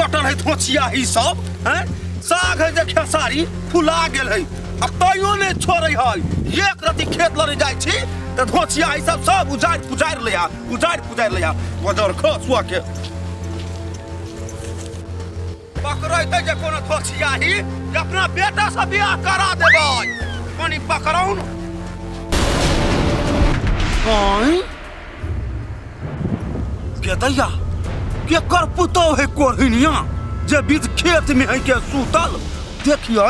कटल है धोचिया ही सब हैं साग है जे खेसारी फुला गेल है आ तैयो नहि छोड़ै है। एक रति खेत लड़े जाइ छी तऽ धोचिया ही सब सब उजाड़ि पुजारि ले आ, उजाड़ि पुजारि ले आ। बजर खसुआ के पकड़ैते जे कोनो धोचिया ही जे अपना बेटा से बियाह करा देबै, कनि पकड़ौ न। आँय के दैया, केकर पुतोह है कोढ़िनिया जे बीच खेत में है के सुतल? देखिए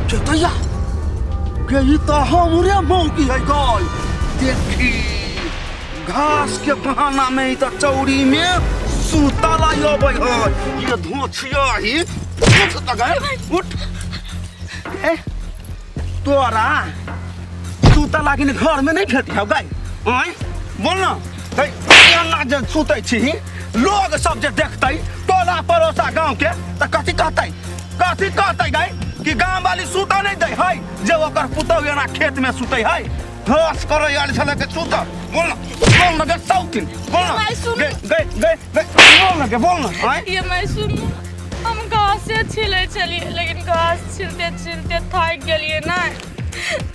के दैया, के ई तो हमरे मौकी है गई। देखी घास के बहाना में ई तो चौरी में सुतल आई अबै है। ये धोछिया ही उठ त गए, उठ। ए तोरा सुतल लागिन घर में नहीं भेट हौ गई? आँय बोल ना, एना जे सुतै छी लोग सब जे देखतै टोला पड़ोसा गाँव के तऽ कथी कहतै? कथी कहतै गई कि गाँव वाली सुतऽ नहीं दै है जे ओकर पुतहु एना खेत में सुतै है? घास करै आयल छलै के सुत। बोल ना, बोल ना गे सौतिन, बोल ना। मैं सुन- गे गे गे गे बोल ना गे, बोल ना। आँय ये मैं सुनू, हम घासे छिलै छलियै, लेकिन घास छिलते छिलते थाकि गेलियै ने,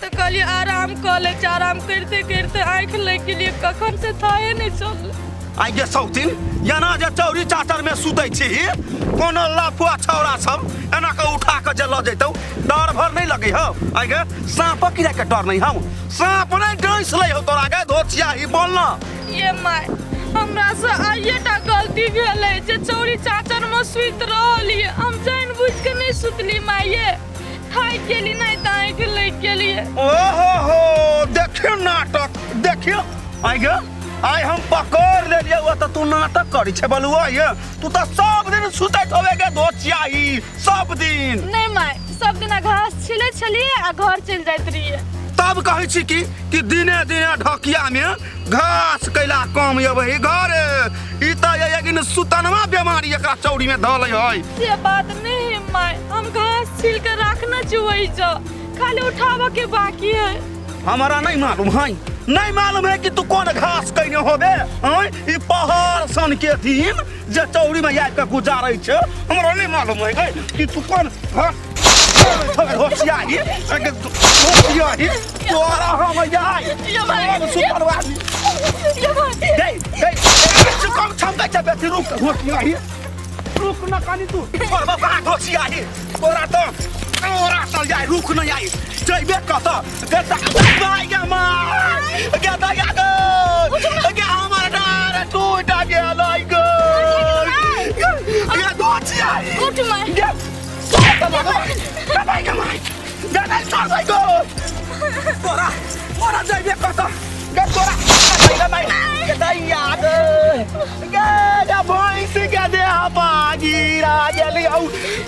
तऽ कहलियै आराम कऽ लै छी। आराम करिते करिते आँखि लागि गेलियै, कखन से थाहे नहि चललै। आइ गे सौतिन, एना जे चौरी चाचर में सुतै छी, कोनो लफुआ छौड़ा सब एना के उठा के जे लऽ जैतौ, डर भर नहीं लगे हौ? आइ गे साँप कीड़ा के डर नहीं हौ? साँप नहीं डस लै हौ तोरा गे धोचिया ही? बोल ना। ये my, हमरा से आइए टा गलती भेलै जे चौरी चाचर में सुति रहलियै। हम जानि बुझि के नहि सुतली माये, थाकि गेली नहि तऽ आँखि लागि गेलियै। ओहो हो, देखियो नाटक देखियो। आइ गे आइ हम पकड़ लेलियै, ओ तऽ तू नाटक करै छै बलुआ। ये तू तऽ सब दिन सुतैत होबे गे धोचिया ही, सब दिन? नहि माय, सब दिना घास छिलै छलियै आ घर चलि जाइत रहियै। तब कहै छी कि दिने दिने ढकिया में घास कैला कम अबै घरे। ई तऽ एगिन सुतनमा बेमारी एकरा चौरी में धऽ लै है। से बात नहीं है माय, हम घास छील के रखना छी वही जो खाली उठाबऽ के बाकी है। हमारा नहीं मालूम है, नहीं मालूम है कि तू कौन घास कैने होबे। आँय ई पहाड़ सन के दिन जे चौरी में आबि के गुजारै छै, हमरा नहीं मालूम है गई कि तू कौन घास होशियारी होशियारी तोरा हम यार ये भाई, हम सुपरवाली ये भाई। गई गई कम छमकै छै बेसी। रुक होशियारी, रुक न कनी तू छोड़बो कहाँ होशियारी तोरा तो तोरा चल जाय। रुक न आई, जइबे कत गे? भाई गे माय गे दैया गे गे, हमर डार टूट गेल गे गे दोचियारी। उठ माय। गे गे भाई गे माय गे नहीं छोड़बै गो तोरा, तोरा जइबे कत गे तोरा? गे माय गे दैया गे गे गे भैंस के देह पा गिरा गेली औ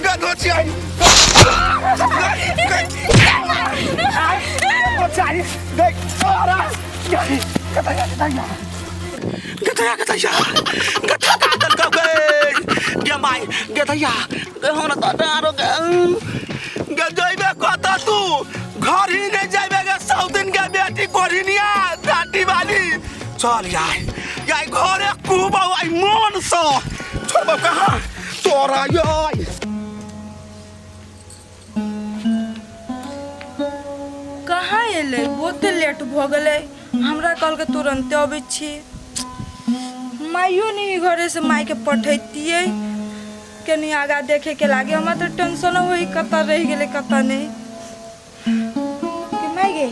गे दोचियारी गे दोचियारी गे तोरा गे गे दैया गे दैया गे दैया गे थका देलकौ गे गे माय गे दैया गे, हमरा तऽ डारो गे गे। जइबे कत तू? घर ही नहीं जइबे गे सौतिन के बेटी कोढ़िनिया दाटी वाली। चल यार यार घरे खूब आई मन से, छोड़बो कहाँ तोरा यार? कहाँ एलै? बहुते लेट भऽ गेलै। हमरा कहलकै तुरन्ते अबै छी। माइयो नहि घरेसँ, मायके पठैतियै कनि आगाँ देखैके लागे। हमरा तऽ टेंशन होइ कतऽ रहि गेलै कतऽ नहि। माय गे,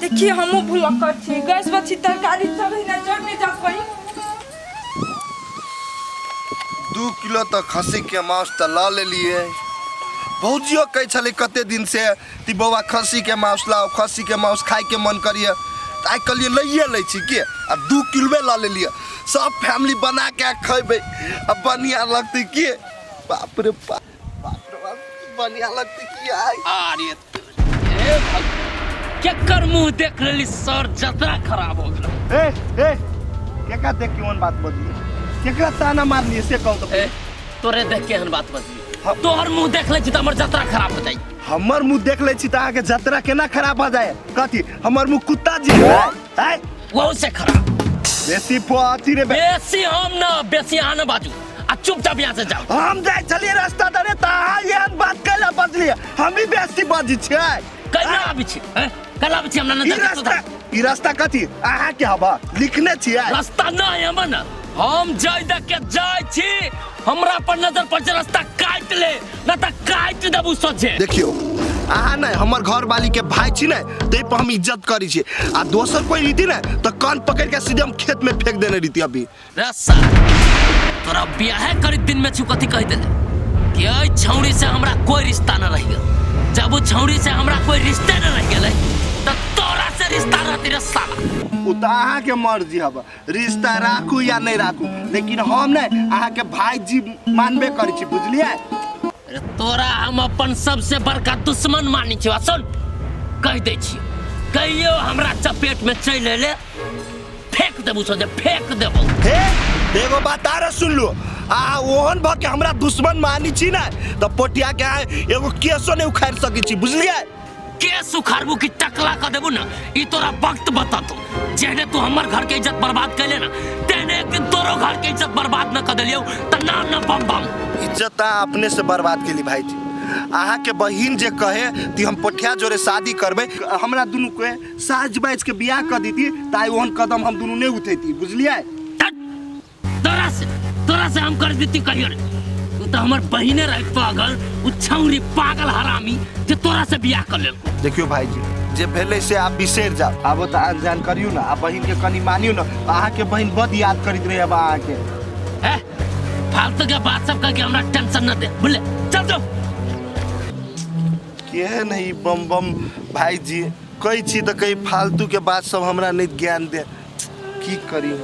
देखिए हमहूँ भुलक्कड़ छी, गैस पर छी तरकारी चढ़ै ना चढ़ने जा कहीं। 2 किलो तऽ खस्सीके मांस तऽ लऽ लेलियै। भौजियो कहै छलै कते दिन से कि बौआ खस्सीके मांस लाउ, खस्सीके मांस खाइके मन करिए, तऽ आइ कहलियै लैए लै छी के आ 2 किलोए लऽ लेलियै। सब फैमिली बना के खैबै आ बढ़िआँ लगतै के। बाप रे बाप, बाप रे बाप, बढ़िआँ लगतै की आइ। अरे ए भाई, केकर मुंह देख लेली सर जतरा खराब हो गेल। ए ए, केकरा देख के ओहन बात बजलियै? केकरा ताना मारलियै से कहू तऽ? ए, तोरे देख के एहन बात बजली। तोहर मुंह देख ले छी तऽ हमर जतरा खराब हो जाइ। हमर मुंह देख लै छी तऽ अहाँके जतरा केना खराब भऽ जाय? कथी हमर मुंह कुत्ता जी है? आँय? वहू से खराब। बेसी अथी रे बेसी हम न बेसी अहाँ न बाजू आ चुपचाप यहाँ से जाओ। हम जाइ छलियै रास्ता दरे तऽ अहाँ एहन बात कैला बजलियै? हम ही बेसी बजै छियै। कैला आबै छी हैं? कैला आबै छी हमरा ई नजर के रास्ता सुधार। ई रास्ता कथी अहाँ के हवा लिखने छियै? रास्ता न है हमर न, हम जाय दे के जाय छी, हमरा पर नजर पर छै रास्ता काटि ले न तऽ काटि देबू सोझे। देखियो अहाँ नहि हमर घर वाली के भाई छी ने ताहि पर हम इज्जत करै छी, आ दोसर कोई रीति ने तऽ कान पकड़ के सीधे हम खेत में फेंक देने रीति। अभी रे साला, तोरा बियाहे करी दिन में छु कथी कहि देले कि एहि छौड़ी से हमरा कोई रिश्ता न रहि गेल। जब उ छौड़ी से हमरा कोई रिश्ते न रहि गेलै तऽ तोरा से रिश्ता रहती रे साला। ओ तऽ अहाँके मर्जी हब, रिश्ता राखू या नहीं राखू, लेकिन हम नहीं अहाँके भाई जी मानबे करै छी, बुझलियै? अरे तोरा हम अपन सबसे बड़का दुश्मन मानै छी। सुन कहि दै छी, कहियो हमरा चपेट में चलि एले फेंक देबू सोझे, फेंक देबू। हे एगो बात आरो सुन लू, आ ओहन भ के हमरा दुश्मन मानी छी ने तऽ पोटिया के अहाँ एगो केसो नहीं उखाड़ि सकै छी, बुझलियै? केस उखाड़बू कि टकला कर देबू ना, ई तोरा वक्त बतातो। जेहने तू हमर घर के इज्जत बर्बाद कैले ना तेहने एक दिन तोरो घर के इज्जत बर्बाद न कर देलियौ त नाम न बम बम। इज्जत अहाँ अपने से बर्बाद केली भाईजी। अहाँ के बहिन जे कहे कि हम पोठिया जोरे शादी करबै, हमरा दुनू के साज बाज के बियाह कर दीती त आइ ओहन कदम हम दुनू नहीं उठैती, बुझलियै? तोरा से हम कर दीती कहियो रे। तू तो हमर बहिने रह पागल, उ छौरी पागल हरामी जे तोरा से बियाह कर लेलको। देखियो भाईजी जे भेलै से आप बिसरि जाओ, आब तऽ अनजान करियौ ने, आ बहिन के कनि मानियौ ने, अहाँ के बहिन बड याद करैत रहे अब अहाँ के। ए फालतू के बात सब कह के हमरा टेंशन न दे, बुझले? चल जाओ। केहन है ई बम बम भाईजी, कहै छी तऽ कही फालतू के बात सब हमरा नहीं ज्ञान दे, की करी हम?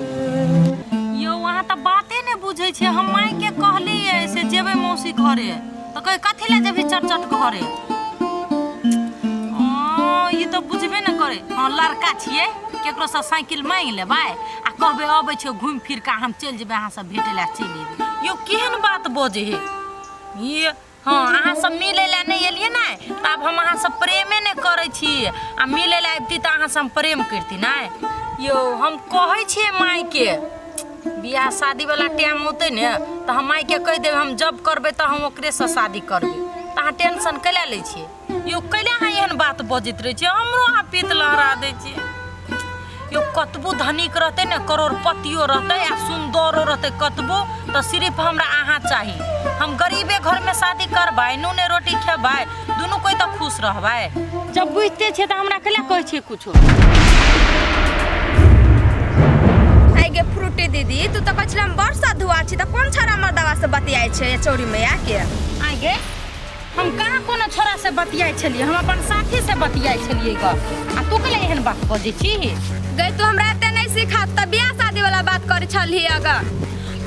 यो वहाँ तऽ बाते नहि बुझै छै। हम माय के कहलियै से जेबै मौसी घरे तऽ कहे कथी लए जेबही चटचट घरे? ई तऽ बुझबे ने करे। हाँ लड़का छियै, केकरो से साइकिल मांगि लेबै आ कहबै अबै छै घुमि फिर के हम चलि जेबै अहाँ सब भेटै लए चलि एबै। यो केहन बात बजै हे ये? हाँ अहाँ सब मिलै लए नहि एलियै ने तऽ आब हम अहाँ सब प्रेमे नहि करै छी, आ मिलै लए अबिती तऽ अहाँ सब हम प्रेम करती नहि। यौ हम कहै छियै मायके बियाह शादी वाला टाइम औतै ने तऽ हम मायके कहि देबै हम जब करबै तऽ हम ओकरेसँ शादी करबै, तऽ अहाँ टेंशन कैला लै छियै? यौ कैला अहाँ एहन बात बजैत रहै छियै? हमरो अहाँ पीत लहरा दै छियै। यौ कतबो धनिक रहतै ने, करोड़पतियो रहतै आ सुन्दरो रहतै कतबो, तऽ सिर्फ हमरा अहाँ चाही। हम गरीबे घरमे शादी करबै, नूने रोटी खेबै, दुनू कोइ तऽ खुश रहबै। जब बुझते छियै तऽ हमरा कैला कहै छियै कुछो? आइ गे फ्रूटी दीदी, तू तऽ कहै छले हम बड़ साधुआ छी, तऽ कोन छोरा मर्दवा से बतियाइ छै चौरी में आके? आइ गे हम कहाँ कोनो छोरा से बतियाइ छलियै, हम अपन साथी से बतियाइ छलियै ग, आ तू कैला एहन बात बजै छी? गई तू हमरा एते नहीं सिखा, तऽ बियाह शादी वाला बात करै छलही अगर।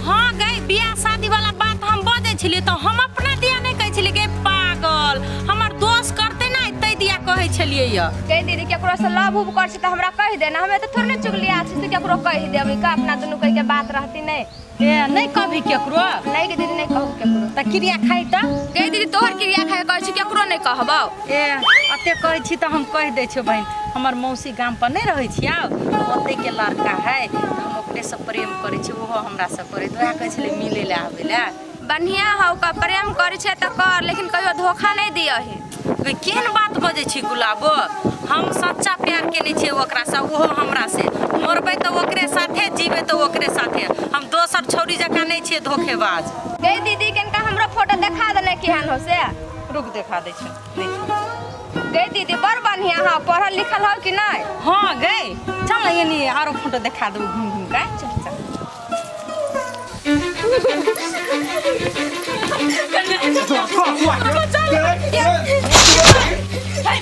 हाँ गई बियाह शादी वाला बात हम बजै छलियै तऽ हम अपना दिया नहीं कहै छलियै गे पागल, हमर दोस्त करतै ने तै दिया कहै छलियै य। गई दीदी केकरो से लव उव कर छै तऽ हमरा कहि दे ना, हमे तऽ थोड़े ने चुगलिया छी से केकरो कहि देबै का, अपना दुनू कहि के बात रहती नहीं। ए नहीं कभी केकरो? नहीं गे दीदी नहीं कहू केकरो। तऽ क्रिया खाइ तऽ? गई दीदी तोहर क्रिया खाइ कहै छी केकरो नहीं कहबौ। ए अते कहै छी तऽ हम कहि दै छियौ बहिन, हमर मौसी गाम पर नहीं रहै छियौ, ओतै के लड़का है, हम ओकरे से प्रेम करै छी, ओहो हमरा से करै, वएह कहै छलै मिलै लए आबै लए। बढ़िया हौ का, प्रेम करै छै तऽ कर, लेकिन कहियो धोखा नहीं दियही। गई केहन बात बजै छी गुलाबो, हम सच्चा प्यार केने छियै ओकरा से, ओहो हमरा से, मरबै तऽ ओकरे साथे, जीबै तऽ ओकरे साथे, हम दोसर छौरी जकाँ नहीं छियै धोखेबाज। गई दीदी कनिका हमरो फोटो देखा देने केहन हो से। रुक देखा दै छियौ, देख। गई दीदी बड़ बढ़िया हौ, पढ़ल लिखल हौ कि नहीं? हाँ गई चल ना एनी आरो फोटो देखा देबौ घुमि घुमि के, चल चल।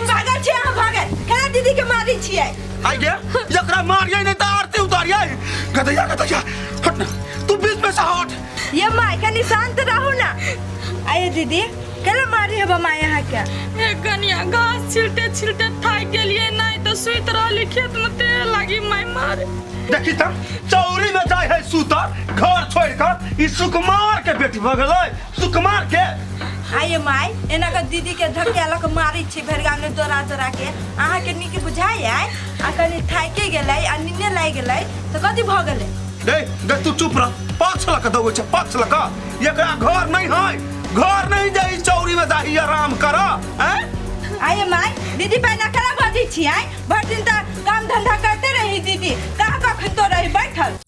पागल छियै अहाँ, भागल केना दीदी के मारै छियै? आइ गे एकरा मारियै नहीं तऽ आरती उतारियै। गदैया गदैया हट ना, तू बीच में से हट। ये माय कनि शांत रहू ना। आये दीदी केना मारी हेबा माय अहाँ के? हे कनिया घास छिलते छिलते थाकि गेलियै, नहीं तऽ सुति रहली खेत में तेल लागी माय मारे। देखी त चौरी में जाय है सूतर, घर छोड़ कर ई सुकुमार के बेटी भऽ गेलै, सुकुमार के। आइए माय एना के दीदी के धकिया लऽ के मारै छी भरि गाममे दौड़ा दौड़ा के। अहाँके नीक बुझाइ आइ आ कनि थाकि गेलै आ निन्ने लागि गेलै तऽ कथी भऽ गेलै? रे गे तू चुप रह। पक्ष लऽ कऽ दौड़ै छै, पक्ष लऽ कऽ। एकरा घर नहीं है, घर नहीं जाई, चौरी में जाही आराम कर। हैं आइए माय दीदी पहिने केना बजै छी? आइ भरि दिन तऽ काम धंधा करते रही दीदी, कहाँ कखन तो रही बैठल।